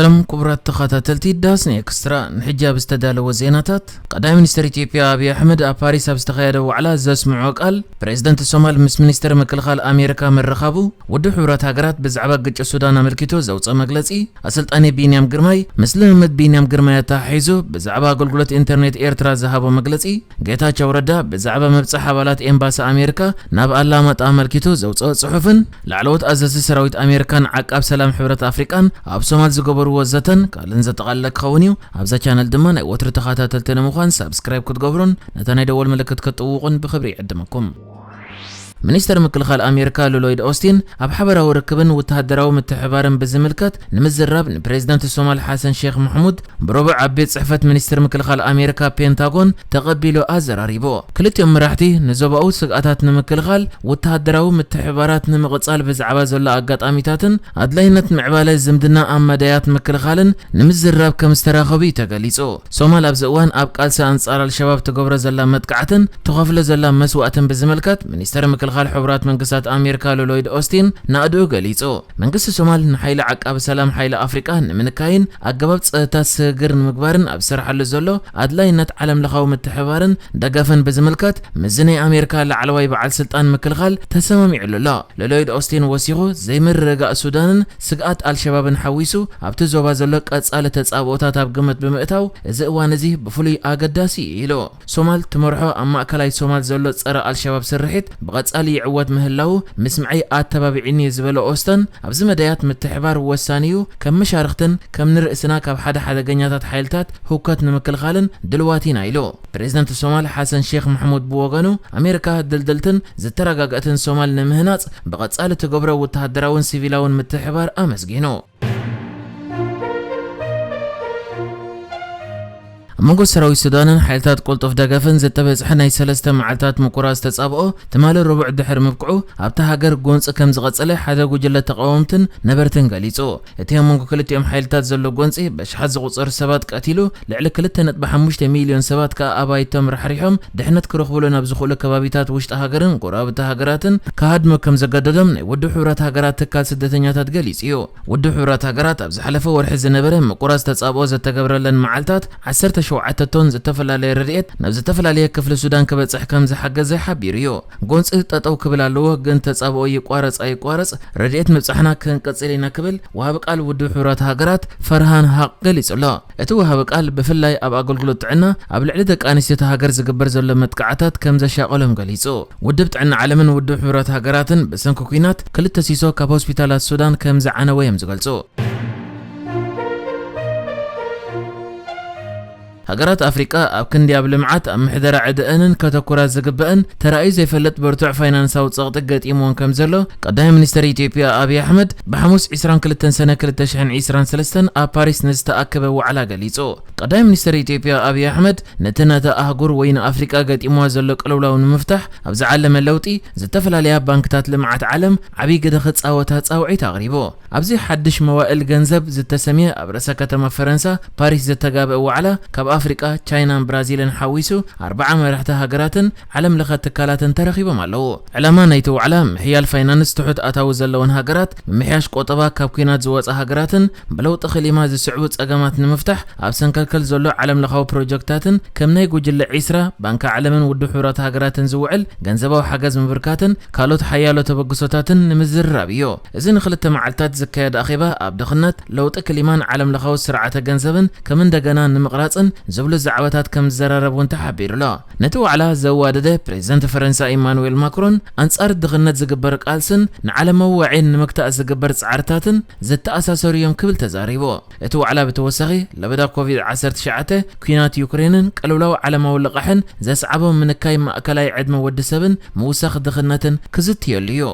ሰላም ክቡራት ተኸታተልቲ ዳስኒ ኤክስትራ፣ ንሕጂ ኣብ ዝተዳለወ ዜናታት፣ ቀዳማይ ሚኒስትር ኢትዮጵያ ኣብይ ኣሕመድ ኣብ ፓሪስ ኣብ ዝተኻየደ ዋዕላ ዘስምዖ ቃል፣ ፕሬዝደንት ሶማል ምስ ሚኒስትር ምክልኻል ኣሜሪካ ምርኻቡ፣ ውድብ ሕቡራት ሃገራት ብዛዕባ ግጭት ሱዳን ኣመልኪቱ ዘውፅኦ መግለፂ፣ ኣሰልጣኒ ቢንያም ግርማይ ምስ ልምምድ ቢንያም ግርማይ ኣተሓሒዙ ብዛዕባ ኣገልግሎት ኢንተርኔት ኤርትራ ዝሃቦ መግለፂ፣ ጌታቸው ረዳ ብዛዕባ ምብጻሕ ኣባላት ኤምባሲ ኣሜሪካ ናብ ኣላማጣ ኣመልኪቱ ዘውፅኦ ፅሑፍን ላዕለዎት ኣዘዝቲ ሰራዊት ኣሜሪካን ዓቃብ ሰላም ሕብረት ኣፍሪቃን ኣብ ሶማል ዝገበርዎ ዘተን ካልእን ዘጠቓለለ ክኸውን እዩ። ኣብዛ ቻነል ድማ ናይ ወትሪ ተኸታተልቲ ንምዃን ሳብስክራይብ ክትገብሩን ነታ ናይ ደወል ምልክት ክትጥውቑን ብኽብሪ ይዕድመኩም። ሚኒስተር ምክልኻል ኣሜሪካ ሎሎይድ ኦስቲን ኣብ ሓበራዊ ርክብን ወተሃደራዊ ምትሕባርን ብዝምልከት ንምዝራብ ንፕሬዝደንት ሶማል ሓሰን ሼክ መሕሙድ ብረቡዕ ኣብ ቤት ጽሕፈት ሚኒስትር ምክልኻል ኣሜሪካ ፔንታጎን ተቐቢሉ ኣዘራሪቡ። ክልቲኦም መራሕቲ ንዞባኡ ስግኣታት ንምክልኻል፣ ወተሃደራዊ ምትሕባራት ንምቕጻል ብዛዕባ ዘሎ ኣጋጣሚታትን ኣድላይነት ምዕባለ ዝምድና ኣብ መዳያት ምክልኻልን ንምዝራብ ከም ዝተራኸቡ እዩ ተገሊጹ። ሶማል ኣብዚ እዋን ኣብ ቃልሲ ኣንጻር ኣልሸባብ ትገብሮ ዘላ መጥቃዕትን ትኸፍሎ ዘላ መስዋእትን ብዝምልከት፣ ሚኒስተር ምክልኻል ሕቡራት መንግስታት ኣሜሪካ ሎሎይድ ኦስቲን ናእድኡ ገሊጹ። መንግስቲ ሶማል ንሓይሊ ዓቃቢ ሰላም ሓይሊ ኣፍሪቃ ንምንካይን ኣገባብ ጸጥታ ስግግር ንምግባርን ኣብ ዝሰርሓሉ ዘሎ ኣድላይነት ዓለምለኻዊ ምትሕባርን ደገፍን ብዝምልከት፣ ምስዚ ናይ ኣሜሪካ ላዕለዋይ በዓል ስልጣን ምክልኻል ተሰማሚዑሉ ኣሎ። ሎሎይድ ኦስቲን ወሲኹ፣ ዘይምርግጋእ ሱዳንን ስግኣት ኣልሸባብን ሓዊሱ፣ ኣብቲ ዞባ ዘሎ ቀጻሊ ተጻብኦታት ኣብ ግምት ብምእታው፣ እዚ እዋን እዚ ብፍሉይ ኣገዳሲ እዩ ኢሉ። ሶማል ትመርሖ ኣብ ማእከላይ ሶማል ዘሎ ጸረ ኣልሸባብ ስርሒት ብቐጻሊ ይዕወት ምህላዉ ምስምዐይ ኣተባቢዑኒ ዝበለ ኦስተን፣ ኣብዚ መዳያት ምትሕባር ወሳኒ እዩ፣ ከም መሻርኽትን ከም ንርእስና ካብ ሓደ ሓደገኛታት ሓይልታት ህውከት ንምክልኻልን ድልዋት ኢና ኢሉ። ፕሬዝደንት ሶማል ሓሰን ሼክ መሕሙድ ብወገኑ፣ ኣሜሪካ ድልድልትን ዝተረጋግአትን ሶማል ንምህናጽ ብቐጻሊ ትገብሮ ወተሃደራውን ሲቪላውን ምትሕባር ኣመስጊኑ። ኣብ መንጎ ሰራዊት ሱዳንን ሓይልታት ቅልጡፍ ደገፍን ዝተበጽሐ ናይ ሰለስተ መዓልታት ምቁራጽ ተጻብኦ ትማሊ ረቡዕ ድሕሪ ምብቅዑ፣ ኣብታ ሃገር ጎንጺ ከም ዝቐጸለ ሓደ ጉጅለ ተቓወምትን ነበርትን ገሊጹ። እቲ ኣብ መንጎ ክልቲኦም ሓይልታት ዘሎ ጎንጺ በሽሓት ዝቑጸሩ ሰባት ቀቲሉ፣ ልዕሊ ክልተ ነጥቢ ሓሙሽተ ሚልዮን ሰባት ከኣ ኣባይቶም ራሕሪሖም ድሕነት ክረኽብሉ ናብ ዝኽእሉ ከባቢታት ውሽጢ ሃገርን ጎረባብቲ ሃገራትን ክሃድሙ ከም ዘገደዶም ናይ ውድብ ሕቡራት ሃገራት ትካል ስደተኛታት ገሊጹ እዩ። ውድብ ሕቡራት ሃገራት ኣብ ዝሓለፈ ወርሒ ዝነበረ ምቁራጽ ተጻብኦ ዘተገብረለን መዓልታት ዓሰርተ ሸውዓተ ቶን ዝተፈላለየ ረድኤት ናብ ዝተፈላለየ ክፍሊ ሱዳን ክበጽሕ ከም ዝሓገዘ ሓቢሩ እዩ። ጎንጺ ጠጠው ክብል ኣለዎ፣ ግን ተጻብኦ ይቋረጽ ኣይቋረጽ ረድኤት ምብጻሕና ክንቅጽል ኢና ክብል ወሃቢ ቃል ውድብ ሕቡራት ሃገራት ፈርሃን ሃቅ ገሊጹ ኣሎ። እቲ ወሃቢ ቃል ብፍላይ ኣብ ኣገልግሎት ጥዕና ኣብ ልዕሊ ደቂ ኣንስትዮ እታ ሃገር ዝግበር ዘሎ መጥቃዕታት ከም ዘሻቐሎም ገሊጹ። ውድብ ጥዕና ዓለምን ውድብ ሕቡራት ሃገራትን ብሰንኪ ኲናት ክልተ ሲሶ ካብ ሆስፒታላት ሱዳን ከም ዝዓነወ እዮም ዝገልጹ። ሃገራት ኣፍሪቃ ኣብ ክንዲ ኣብ ልምዓት ኣብ ምሕደራ ዕድአንን ከተኩራ ዝግበአን ተራእዩ ዘይፈልጥ ብርቱዕ ፋይናንሳዊ ጸቕጢ ገጢምዎን ከም ዘሎ ቀዳማይ ሚኒስተር ኢትዮጵያ ኣብይ ኣሕመድ ብሓሙስ ዕስራን ክልተን ሰነ ክልተ ሽሕን ዕስራን ሰለስተን ኣብ ፓሪስ ንዝተኣከበ ዋዕላ ገሊጹ። ቀዳማይ ሚኒስተር ኢትዮጵያ ኣብይ ኣሕመድ ነቲ ነታ ኣህጉር ወይ ንኣፍሪቃ ገጢምዋ ዘሎ ቅልውላው ንምፍታሕ ኣብ ዝዓለመ ለውጢ ዝተፈላለያ ባንክታት ልምዓት ዓለም ዓብዪ ግደ ክጻወታ ጻውዒት ኣቕሪቡ። ኣብዚ ሓድሽ መዋእል ገንዘብ ዝተሰምየ ኣብ ርእሰ ከተማ ፈረንሳ ፓሪስ ዝተጋብአ ዋዕላ ካብ ኣፍሪቃ፣ ቻይናን ብራዚልን ሓዊሱ ኣርባዓ መራሕቲ ሃገራትን ዓለም ለኸ ትካላትን ተረኺቦም ኣለዉ። ዕላማ ናይቲ ዋዕላ ምሕያል ፋይናንስ ትሑት ኣታዊ ዘለወን ሃገራት፣ ምምሕያሽ ቆጠባ ካብ ኲናት ዝወጻ ሃገራትን ብለውጢ ክሊማ ዝስዕቡ ጸገማት ንምፍታሕ ኣብ ሰንከልከል ዘሎ ዓለም ለኻዊ ፕሮጀክታትን ከም ናይ ጉጅለ ዒስራ ባንኪ ዓለምን ውድብ ሕቡራት ሃገራትን ዝውዕል ገንዘባዊ ሓገዝ ምብርካትን ካልኦት ሓያሎ ተበግሶታትን ንምዝርራብ እዩ። እዚ ንክልተ መዓልታት ዝካየድ ኣኼባ ኣብ ድኽነት፣ ለውጢ ክሊማን ዓለም ለኻዊ ስርዓተ ገንዘብን ከም እንደገና ንምቕራጽን ዝብሉ ዛዕባታት ከም ዝዘራረብ እውን ተሓቢሩ ኣሎ። ነቲ ዋዕላ ዘዋደደ ፕሬዝደንት ፈረንሳ ኢማኑኤል ማክሮን ኣንጻር ድኽነት ዝግበር ቃልስን ንዓለማዊ ዋዒን ንምግታእ ዝግበር ጻዕርታትን ዝተኣሳሰሩ እዮም ክብል ተዛሪቡ። እቲ ዋዕላ ብተወሳኺ ለበዳ ኮቪድ ዓሰርተ ትሽዓተ፣ ኲናት ዩክሬንን ቅልውላው ዓለማዊ ልቓሕን ዘስዓቦ ምንካይ ማእከላይ ዕድመ ወዲ ሰብን ምውሳኽ ድኽነትን ክዝትየሉ እዩ።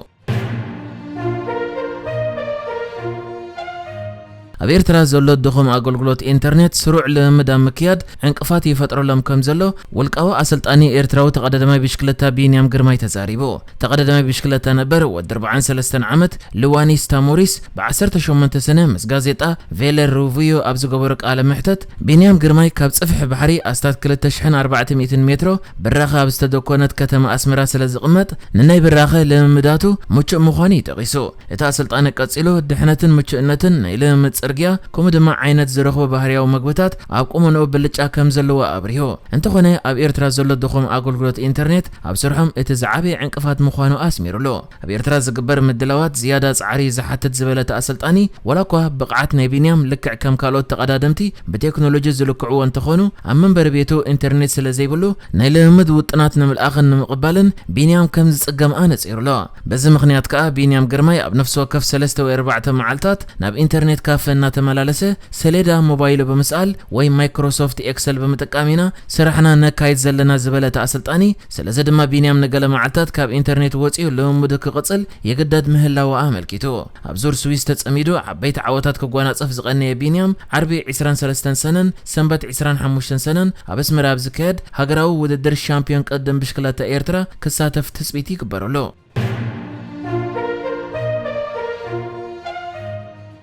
ኣብ ኤርትራ ዘሎ ድኹም ኣገልግሎት ኢንተርኔት ስሩዕ ልምምድ ኣብ ምክያድ ዕንቅፋት ይፈጥረሎም ከም ዘሎ ውልቃዊ ኣሰልጣኒ ኤርትራዊ ተቐዳዳማይ ብሽክለታ ቢንያም ግርማይ ተዛሪቡ። ተቐዳዳማይ ብሽክለታ ነበር ወዲ ኣርባዓን ሰለስተን ዓመት ሉዋኒስ ታሞሪስ ብ ዓሰርተ ሸሞንተ ሰነ ምስ ጋዜጣ ቬለር ሩቪዮ ኣብ ዝገበሮ ቃለ መሕተት፣ ቢንያም ግርማይ ካብ ጽፍሒ ባሕሪ ኣስታት ክልተ ሽሕን ኣርባዕተ ሚእትን ሜትሮ ብራኸ ኣብ ዝተደኮነት ከተማ ኣስመራ ስለ ዝቕመጥ፣ ንናይ ብራኸ ልምምዳቱ ምቹእ ምዃኑ እዩ ጠቒሱ። እቲ ኣሰልጣኒ ቀጺሉ፣ ድሕነትን ምቹእነትን ናይ ልምምድ ጽርግያ፣ ከምኡ ድማ ዓይነት ዝረኽቦ ባህርያዊ መግብታት ኣብ ቁመንኡ ብልጫ ከም ዘለዎ ኣብሪሁ። እንተኾነ፣ ኣብ ኤርትራ ዘሎ ድኹም ኣገልግሎት ኢንተርኔት ኣብ ስርሖም እቲ ዝዓበየ ዕንቅፋት ምዃኑ ኣስሚሩሉ። ኣብ ኤርትራ ዝግበር ምድላዋት ዝያዳ ጻዕሪ ዝሓትት ዝበለ እቲ ኣሰልጣኒ፣ ዋላ እኳ ብቕዓት ናይ ቢንያም ልክዕ ከም ካልኦት ተቐዳደምቲ ብቴክኖሎጂ ዝልክዕዎ እንተኾኑ፣ ኣብ መንበሪ ቤቱ ኢንተርኔት ስለ ዘይብሉ፣ ናይ ልምምድ ውጥናት ንምልኣኽን ንምቕባልን ቢንያም ከም ዝጽገም ኣነጺሩሎ። በዚ ምኽንያት ከኣ ቢንያም ግርማይ ኣብ ነፍሲ ወከፍ ሰለስተ ወይ ኣርባዕተ መዓልታት ናብ ኢንተርኔት ካፈ እናተመላለሰ ሰሌዳ ሞባይሉ ብምስኣል ወይ ማይክሮሶፍት ኤክሰል ብምጥቃም ኢና ስራሕና ነካይድ ዘለና ዝበለ እቲ ኣሰልጣኒ፣ ስለዚ ድማ ቢንያም ንገለ መዓልታት ካብ ኢንተርኔት ወጺኡ ልምምዱ ክቕጽል የግደድ ምህላዉ ኣመልኪቱ። ኣብ ዙር ስዊስ ተጸሚዱ ዓበይቲ ዓወታት ክጓናጸፍ ዝቐነየ ቢንያም፣ ዓርቢ ዕስራን ሰለስተን ሰነን ሰንበት ዕስራን ሓሙሽተን ሰነን ኣብ ኣስመራ ኣብ ዝካየድ ሃገራዊ ውድድር ሻምፒዮን ቅድድም ብሽክለታ ኤርትራ ክሳተፍ ትጽቢት ይግበረሉ።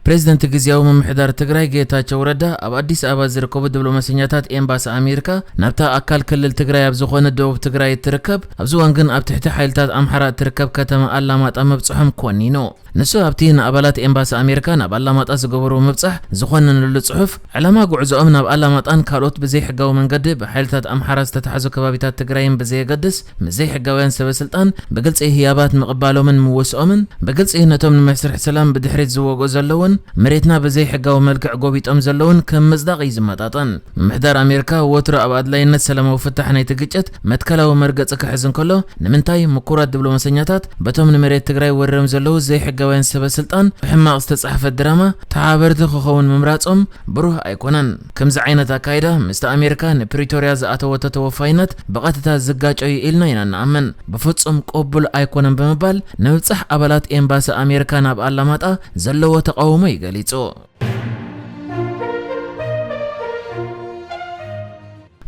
ፕሬዚደንት ግዝያዊ ምምሕዳር ትግራይ ጌታቸው ረዳ ኣብ ኣዲስ ኣበባ ዝርከቡ ዲፕሎማሰኛታት ኤምባሲ ኣሜሪካ ናብታ ኣካል ክልል ትግራይ ኣብ ዝኾነ ደቡብ ትግራይ እትርከብ፣ ኣብዚ እዋን ግን ኣብ ትሕቲ ሓይልታት ኣምሓራ እትርከብ ከተማ ኣላማጣ ምብጽሖም ኮኒኑ። ንሱ ኣብቲ ንኣባላት ኤምባሲ ኣሜሪካ ናብ ኣላማጣ ዝገበርዎ ምብጻሕ ዝኾነነሉ ጽሑፍ፣ ዕላማ ጉዕዞኦም ናብ ኣላማጣን ካልኦት ብዘይሕጋዊ መንገዲ ብሓይልታት ኣምሓራ ዝተታሕዙ ከባቢታት ትግራይን ብዘየገድስ፣ ምስ ዘይሕጋውያን ሰበ ስልጣን ብግልጺ ህያባት ምቕባሎምን ምውስኦምን፣ ብግልጺ ነቶም ንመስርሕ ሰላም ብድሕሪት ዝወግኡ ዘለውን መሬትና ብዘይሕጋዊ መልክዕ ጎቢጦም ዘለውን ከም ምጽዳቕ እዩ ዝመጣጠን። ምምሕዳር ኣሜሪካ ወትሩ ኣብ ኣድላይነት ሰላማዊ ፍታሕ ናይቲ ግጭት መትከላዊ መርገጺ ክሕዝ እንከሎ፣ ንምንታይ ምኩራት ዲፕሎማሰኛታት በቶም ንመሬት ትግራይ ወሪሮም ዘለዉ ዘይሕጋውያን ሰበ ስልጣን ብሕማቕ ዝተጻሕፈ ድራማ ተሓባበርቲ ክኸውን ምምራጾም ብሩህ ኣይኮነን። ከምዚ ዓይነት ኣካይዳ ምስቲ ኣሜሪካ ንፕሪቶርያ ዝኣተወቶ ተወፋይነት ብቐጥታ ዝጋጨ እዩ ኢልና ኢና ንኣምን። ብፍጹም ቅቡል ኣይኮነን ብምባል ንምብጻሕ ኣባላት ኤምባሲ ኣሜሪካ ናብ ኣላማጣ ዘለዎ ተቓውሞ እዩ ገሊጹ።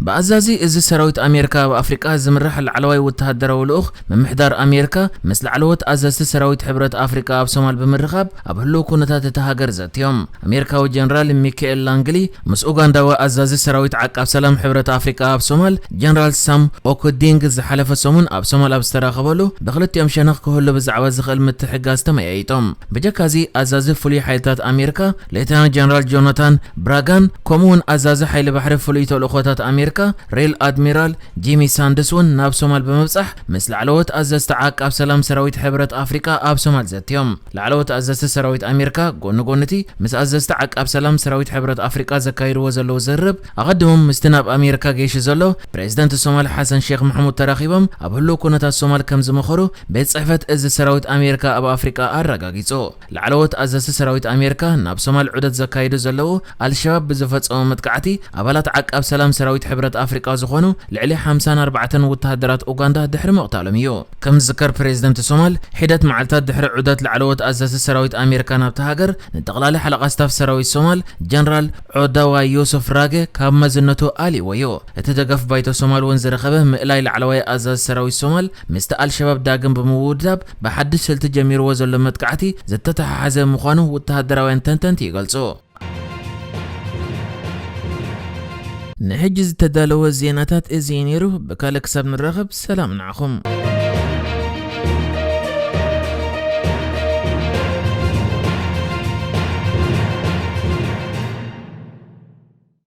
ብኣዛዚ እዚ ሰራዊት ኣሜሪካ ኣብ ኣፍሪቃ ዝምራሕ ላዕለዋይ ወተሃደራዊ ልኡኽ፣ ምምሕዳር ኣሜሪካ ምስ ላዕለዎት ኣዘዝቲ ሰራዊት ሕብረት ኣፍሪቃ ኣብ ሶማል ብምርኻብ ኣብ ህልው ኩነታት እታ ሃገር ዘትዮም። ኣሜሪካዊ ጀነራል ሚካኤል ላንግሊ ምስ ኡጋንዳዊ ኣዛዚ ሰራዊት ዓቃብ ሰላም ሕብረት ኣፍሪቃ ኣብ ሶማል ጀነራል ሳም ኦኩዲንግ ዝሓለፈ ሰሙን ኣብ ሶማል ኣብ ዝተራኸበሉ፣ ብክልቲኦም ሸነኽ ክህሉ ብዛዕባ ዝኽእል ምትሕግጋዝ ተመያይጦም። ብጀካዚ ኣዛዚ ፍሉይ ሓይልታት ኣሜሪካ ሌተናል ጀነራል ጆናታን ብራጋን፣ ከምኡ እውን ኣዛዚ ሓይሊ ባሕሪ ፍሉይ ተልእኾታት ኣሜሪካ ሬል ኣድሚራል ጂሚ ሳንድስ እውን ናብ ሶማል ብምብጻሕ ምስ ላዕለዎት ኣዘዝቲ ዓቃብ ሰላም ሰራዊት ሕብረት ኣፍሪቃ ኣብ ሶማል ዘትዮም። ላዕለዎት ኣዘዝቲ ሰራዊት ኣሜሪካ ጎኒ ጎኒ እቲ ምስ ኣዘዝቲ ዓቃብ ሰላም ሰራዊት ሕብረት ኣፍሪቃ ዘካይድዎ ዘለዉ ዝርርብ፣ ኣቐዲሞም ምስቲ ናብ ኣሜሪካ ገይሹ ዘሎ ፕሬዚደንት ሶማል ሓሰን ሼክ መሕሙድ ተራኺቦም ኣብ ህልው ኩነታት ሶማል ከም ዝመኸሩ ቤት ጽሕፈት እዚ ሰራዊት ኣሜሪካ ኣብ ኣፍሪቃ ኣረጋጊጹ። ላዕለዎት ኣዘዝቲ ሰራዊት ኣሜሪካ ናብ ሶማል ዑደት ዘካይዱ ዘለዉ ኣልሸባብ ብዝፈጸሞ መጥቃዕቲ ኣባላት ዓቃብ ሰላም ሰራዊት ሕብረት ኣፍሪቃ ዝኾኑ ልዕሊ ሓምሳን ኣርባዕተን ወተሃደራት ኡጋንዳ ድሕሪ ምቕታሎም እዩ። ከም ዝዝከር ፕሬዚደንት ሶማል ሒደት መዓልታት ድሕሪ ዑደት ላዕለዎት ኣዘዝቲ ሰራዊት ኣሜሪካ ናብታ ሃገር ንጠቕላሊ ሓለቓ ስታፍ ሰራዊት ሶማል ጀነራል ዖዳዋ ዮሱፍ ራገ ካብ መዝነቱ ኣልይዎ እዩ። እቲ ደገፍ ባይቶ ሶማል እውን ዝረኸበ ምእላይ ላዕለዋይ ኣዛዚ ሰራዊት ሶማል ምስቲ ኣልሸባብ ዳግም ብምውዳብ ብሓድሽ ስልቲ ጀሚርዎ ዘሎ መጥቃዕቲ ዝተተሓሓዘ ምዃኑ ወተሃደራውያን ተንተንቲ ይገልጹ። ንሕጂ ዝተዳለወ ዜናታት እዚ እዩ ነይሩ። ብካልእ ክሳብ ንራኸብ ሰላም ንዓኹም።